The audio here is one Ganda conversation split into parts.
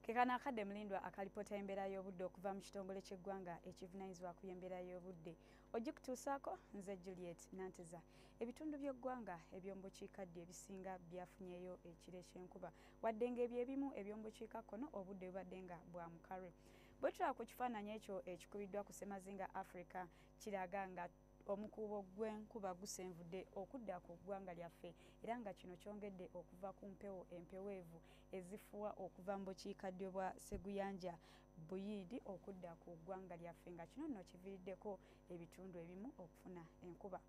Kekana akadde Mulindwa akalipota embeera y'obudde okuva mu kitongole ky'eggwanga ekivunaanyizibwa ku by'embeera y'obudde. Ogikutuusaako nze Juliet Nanteza. Ebitundu by'eggwanga eby'omu bukiikaddyo ebisinga byafunyeeyo ekiro eky'enkuba, wadde ng'ebyo ebimu eby'omu bukiikakkono obudde bubadde nga bwa mukalwe. Bwe tulaba ku kifaananyi ekyo ekikubiddwa ku Ssemazinga Africa, kiraga nga omukuubo gw'enkuba gusenvudde okudda ku ggwanga lyaffe, era nga kino kyongedde okuva ku mpewo empeweevu ezifuwa okuva mu bukiikaddyo bwa Sseguyanja Buyindi okudda ku ggwanga lyaffe, nga kino nno kiviiriddeko ebitundu ebimu okufuna enkuba.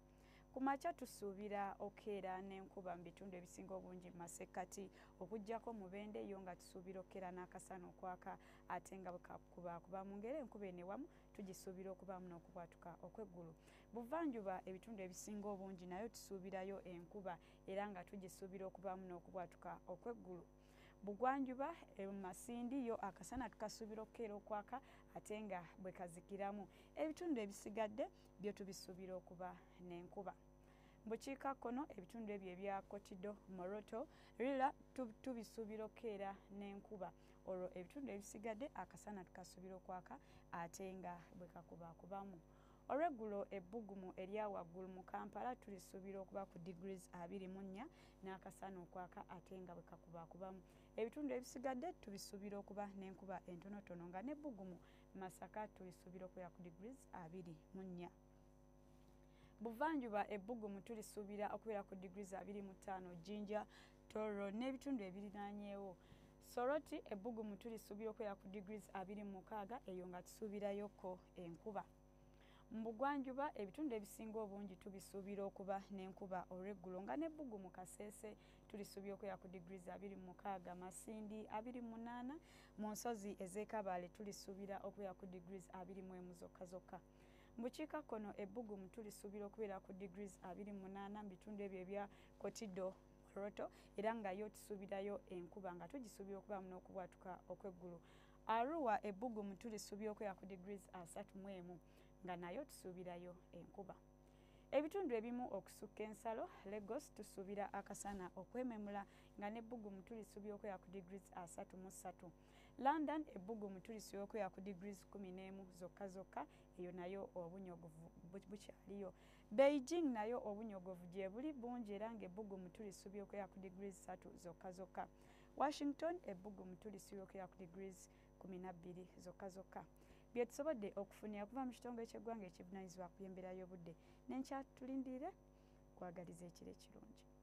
Ku makya tusuubira okukeera n'enkuba mu bitundu ebisinga obungi mu masekkati, okuggyako Mubende yo nga tusuubira okukeera n'akasana okwaka, ate nga bwekakuba mu ngeri enkuba eno ewamu tugisuubira okubaamu n'okubwatuka okw'eggulu. Buvanjuba ebitundu ebisinga obungi nayo tusuubirayo enkuba, era nga tugisuubira okubaamu n'okubwatuka okw'eggulu. Bugwanjuba Masindi yo akasana tukasuubira okukeera okwaka, ate nga bwe kazikiramu. Ebitundu ebisigadde byo tubisuubira okuba n'enkuba. Bukiikakkono ebitundu ebyo ebya Kotido, Moroto, Lira tubisuubira okukeera n'enkuba, olwo ebitundu ebisigadde akasana tukasuubira okwaka, ate nga bwe kakubakubamu. Olweggulo ebbugumu erya waggulu mu Kampala tulisuubira okuba ku degrees 24 n'akasana okwaka, ate nga bwe kakubakubamu. Ebitundu ebisigadde tubisuubira okuba n'enkuba entonotono, nga n'ebbugumu Masaka tulisuubira okubeera ku degrees 24. Buvanjuba ebbugumu tulisuubira okubeera ku degrees 25 Jinja, Toro n'ebitundu ebirinaanyeewo. Soroti ebbugumu tulisuubira okubeera ku degrees 26, eyo nga tusuubirayoko enkuba. Mu bugwanjuba ebitundu ebisinga obungi tubisuubira okuba n'enkuba olw'eggulo, nga n'ebbugumu Kasese tulisuubira okubeera ku degrees 26, Masindi 28, mu nsozi ez'e Kabale tulisuubira okubeera ku degrees 21 zokka zokka. Mu bukiikakkono ebbugumu tulisuubira okubeera ku degrees 28 mu bitundu ebyo ebya Kotido, Moroto, era nga yo tusuubirayo enkuba nga tugisuubira okubaamu n'okubwatuka okw'eggulu. Arua ebbugumu tulisuubira okubeera ku degrees 31, nga nayo tusuubirayo enkuba. Ebitundu ebimu okusukka ensalo, Lagos tusuubira akasana okwememula, nga n'ebbugumu tulisuubira okubeera ku degrees 33. London ebbugumu tulisuubira okubeera ku degrees 11 zokka zokka, eyo nayo obunyogovu bukyaliyo. Beijing nayo obunyogovu gye buli bungi, era ng'ebbugumu tulisuubira okubeera ku degrees 3 zokka zokka. Washington ebbugumu tulisuubira okubeera ku degrees 12 zokka zokka. Bye tusobodde okufunira okuva mu kitongole ky'eggwanga ekivunaanyizibwa ku by'embeera y'obudde. N'enkya tulindirire kwagaliza ekiro ekirungi.